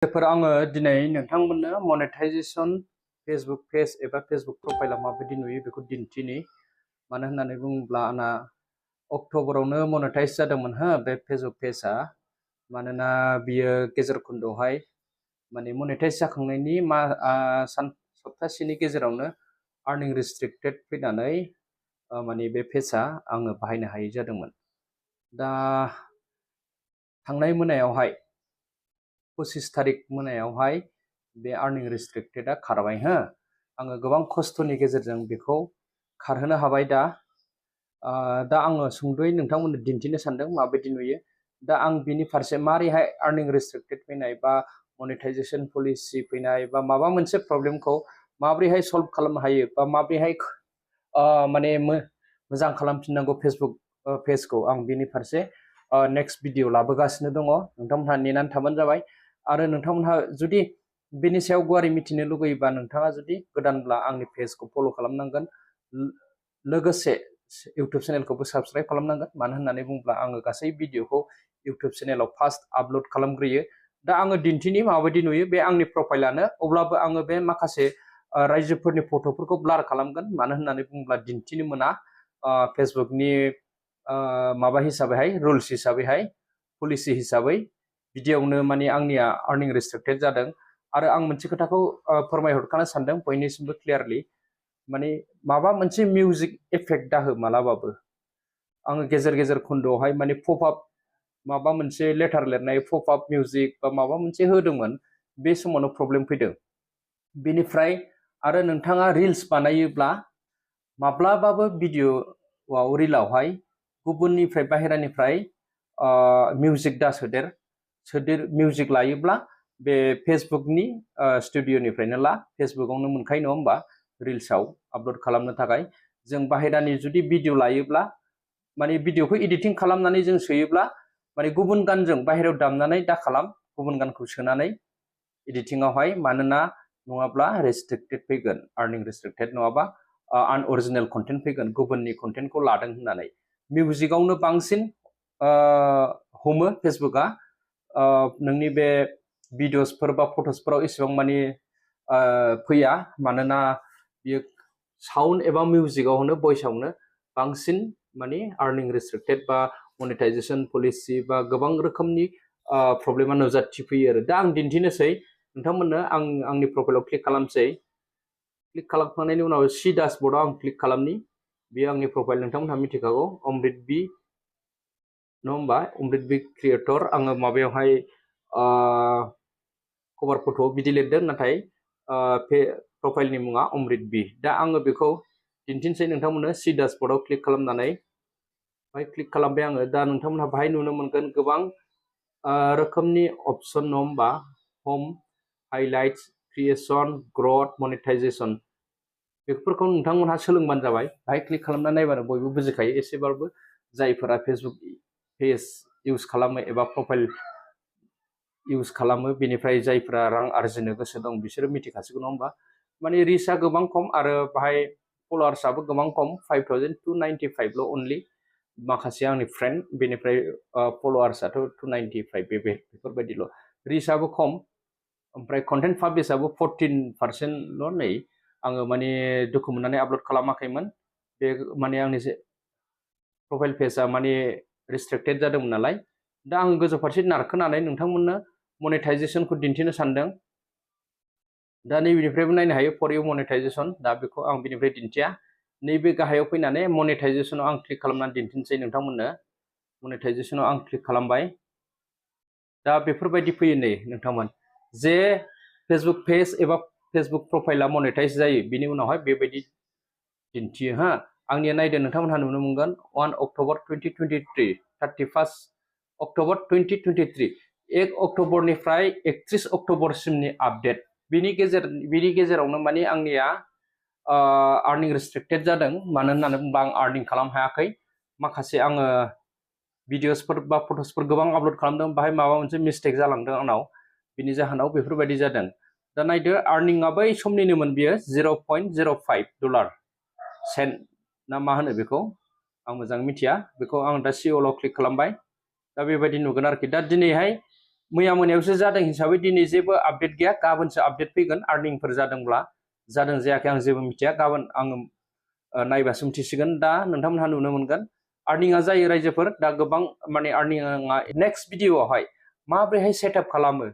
बेफोर आङो दिनै नोंथांमोननो मनेटाइजेशन फेसबुक पेज एबा फेसबुक प्रफाइला माबायदि नुयो बेखौ दिन्थिनि। मानो होननानै बुङोब्ला आंना अक्ट'बरावनो मनेटाइज जादोंमोन बे फेसबुक पेजआ। मानोना बियो गेजेर खन्दआवहाय माने मनेटाइज जाखांनायनि सप्तासेनि गेजेरावनो आर्निं रिस्ट्रिक्टेड फैनानै माने बे पेजआ आङो बाहायनो हायै जादोंमोन। दा थांनाय मोनायावहाय 25 तारिख मोनायावहाय बे आर्निं रिस्ट्रिक्टेडआ खारबाय आङो गोबां खस्थ'नि गेजेरजों बेखौ खारहोनो हाबाय। दा आङो सुंद'यै नोंथांमोननो दिन्थिनो सानदों माबायदि नुयो। दा आं बिनि फारसे मारैहाय आर्निं रिस्ट्रिक्टेड फैनाय बा मनेटाइजेशन पलिसि फैनाय बा माबा मोनसे प्रब्लेमखौ माबोरैहाय सल्भ खालामनो हायो बा माबोरैहाय माने मोजां खालामफिननांगौ फेसबुक पेजखौ आं बिनि फारसे नेक्स्ट भिडिअ लाबोगासिनो दङ। नोंथांमोनहा नेनानै थाबानो जाबाय। आरो नोंथांमोनहा जुदि बेनि सायाव गुवारै मिथिनो लुगैयोबा नोंथाङा जुदि गोदानब्ला आंनि पेजखौ फल' खालामनांगोन, लोगोसे इउटुब चेनेलखौबो साबस्क्राइब खालामनांगोन। मानो होननानै बुङोब्ला आङो गासै भिडिअखौ इउटुब चेनेलाव फार्स्ट आपल'ड खालामग्रोयो। दा आङो दिन्थिनि माबायदि नुयो। बे आंनि प्रफाइलानो, अब्लाबो आङो बे माखासे रायजोफोरनि फट'फोरखौ ब्लार खालामगोन। मानो होननानै बुङोब्ला दिन्थिनो मोना फेसबुकनि माबा हिसाबैहाय, रुल्स हिसाबैहाय, पलिसि हिसाबै भिडिअआवनो माने आंनिया आर्निं रिस्ट्रिक्टेड जादों। आरो आं मोनसे खोथाखौ फोरमायहरखानो सानदों बयनिसिमबो क्लियारलि, माने माबा मोनसे मिउजिक इफेक्ट दाहो मालाबाबो। आङो गेजेर गेजेर खन्दआवहाय माने पपआप माबा मोनसे लेटार लिरनाय पपआप मिउजिक बा माबा मोनसे होदोंमोन, बे समावनो प्रब्लेम फैदों। बेनिफ्राय आरो नोंथाङा रिल्स बानायोब्ला माब्लाबाबो भिडिअआव रिलावहाय गुबुननिफ्राय बाहेरानिफ्राय मिउजिक दा सोदेर मिउजिक लायोब्ला बे फेसबुकनि स्टुडिअनिफ्रायनो ला, फेसबुकआवनो मोनखायो नङा होमबा रिल्सआव आपल'ड खालामनो थाखाय। जों बाहेरानि जुदि भिडिअ लायोब्ला माने भिडिअखौ एडिटिं खालामनानै जों सोयोब्ला माने गुबुन गानजों बाहेरायाव दामनानै दा खालाम, गुबुन गानखौ सोनानै एडिटिंआवहाय। मानोना नङाब्ला रिस्ट्रिक्टेड फैगोन, आर्निं रिस्ट्रिक्टेड नङाबा आनअरिजिनेल कन्टेन्ट फैगोन, गुबुननि कन्टेन्टखौ लादों होननानै। मिउजिकआवनो बांसिन हमो फेसबुकआ, नोंनि बे भिडिअसफोर बा फट'सफोराव एसेबां माने फैया। मानोना बियो साउन्ड एबा मिउजिकआवनो भइसआवनो बांसिन माने आर्निं रिस्ट्रिक्टेड बा मनेटाइजेशन पलिसि बा गोबां रोखोमनि प्रब्लेमा नुजाथिफैयो आरो। दा आं दिन्थिनोसै नोंथांमोननो। आंनि प्रफाइलाव क्लिक खालामसै। क्लिक खालामखांनायनि उनाव सि डासबर्डआव आं क्लिक खालामनि। बेयो आंनि प्रफाइल, नोंथांमोनहा मिथिखागौ, अमृत बि नङा होमबा, अमृत बि क्रिएटर। आङो माबायावहाय कभार फट'आव बिदि लिरदों, नाथाय प्रफाइलनि मुङा अमृत बि। दा आङो बेखौ दिन्थिनोसै नोंथांमोननो। सि डासबर्डआव क्लिक खालामनानै बाहाय क्लिक खालामबाय आङो। दा नोंथांमोनहा बाहाय नुनो मोनगोन गोबां रोखोमनि अपसन नङा होमबा, हम, हाइलाइट्स, क्रिएसन, ग्रथ, मनेटाइजेशन। बेफोरखौ नोंथांमोनहा सोलोंबानो जाबाय। बाहाय क्लिक खालामना नायबानो बयबो बुजिखायो एसेबाबो। जायफोरा फेसबुक पेज इउज खालामो एबा प्रफाइल इउज खालामो, बेनिफ्राय जायफोरा रां आरजिनो गोसो दं बिसोरो मिथिखासिगौ नङा होमबा। माने रिचआ गोबां खम आरो बाहाय फल'वार्सआबो गोबां खम, 5295ल' अनलि। माखासे आंनि फ्रेन्ड, बेनिफ्राय फल'वार्सआथ' 295 बेफोरबायदिल'। रिचआबो खम, ओमफ्राय कन्टेन्ट पाब्लिसआबो 14%ल'। नै आङो माने दुखु मोननानै आपल'ड खालामाखैमोन। बे माने आंनि प्रफाइल पेजआ माने रिस्ट्रिक्टेड जादोंमोन नालाय। दा आं गोजौ फारसे नारखोनानै नोंथांमोननो मनेटाइजेशनखौ दिन्थिनो सानदों। दा नैबेनिफ्रायबो नायनो हायो फर इउ मनेटाइजेशन। दा बेखौ आं बिनिफ्राय दिन्थिया। नैबे गाहायाव फैनानै मनेटाइजेशनाव आं क्लिक खालामनानै दिन्थिनोसै नोंथांमोननो। मनेटाइजेशनाव आं क्लिक खालामबाय। दा बेफोरबायदि फैयो नै नोंथांमोन, जे फेसबुक पेज एबा फेसबुक प्रफाइला मनेटाइज जायो, बिनि उनावहाय बेबायदि दिन्थियो आंनिया नायदो नोंथांमोनहा नुनो मोनगोन 1 अक्ट'बर 2023, 31 अक्ट'बर 2023, 1 अक्ट'बरनिफ्राय 31 अक्ट'बरसिमनि आपडेट। बिनि गेजेरावनो माने आंनिया आर्निं रिस्ट्रिक्टेड जादों। मानो होननानै बुङोब्ला आं आर्निं खालामनो हायाखै। माखासे आङो भिडिअसफोर बा फट'सफोर गोबां आपल'ड खालामदों, बाहाय माबा मोनसे मिस्टेक जालांदों आंनाव, बिनि जाहोनाव बेफोरबायदि जादों। दा नायदो, आर्निंआ बै समनिनोमोन बियो $0.05 सेन्ट ना मा होनो बेखौ, आं मोजां मिथिया। बेखौ आं दा सिअलआव क्लिक खालामबाय। दा बेबायदि नुगोन आरोखि। दा दिनैहाय मैया मोनायावसो जादों हिसाबै दिनै जेबो आपडेट गैया गाबोनसो आपडेट फैगोन आर्निंफोर जादोंब्ला जादों जायाखै आं जेबो मिथिया गाबोन आङो नायबासो मिथिसिगोन दा नोंथांमोनहा नुनो मोनगोन आर्निंआ जायो रायजोफोर दा गोबां माने आर्निंआ नेक्स्ट भिडिअआवहाय माबोरैहाय सेटआप खालामो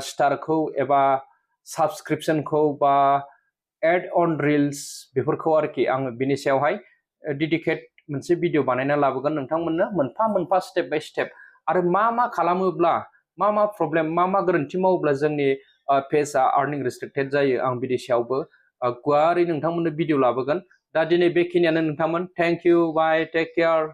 स्टारखौ एबा साबस्क्रिप्शनखौ बा एड अन रिल्स बेफोरखौ आरोखि आङो बिनि सायावहाय डेडिकेट मोनसे भिडिअ बानायना लाबोगोन नोंथांमोननो मोनफा मोनफा स्टेप बाय स्टेप आरो मा खालामोब्ला मा प्रब्लेम मा गोरोन्थि मावोब्ला जोंनि पेजआ आर्निं रेस्ट्रिक्टेड जायो आं बिनि सायावबो गुवारै नोंथांमोननो भिडिअ लाबोगोन दा दिनै बेखिनियानो नोंथांमोन thank you bye take care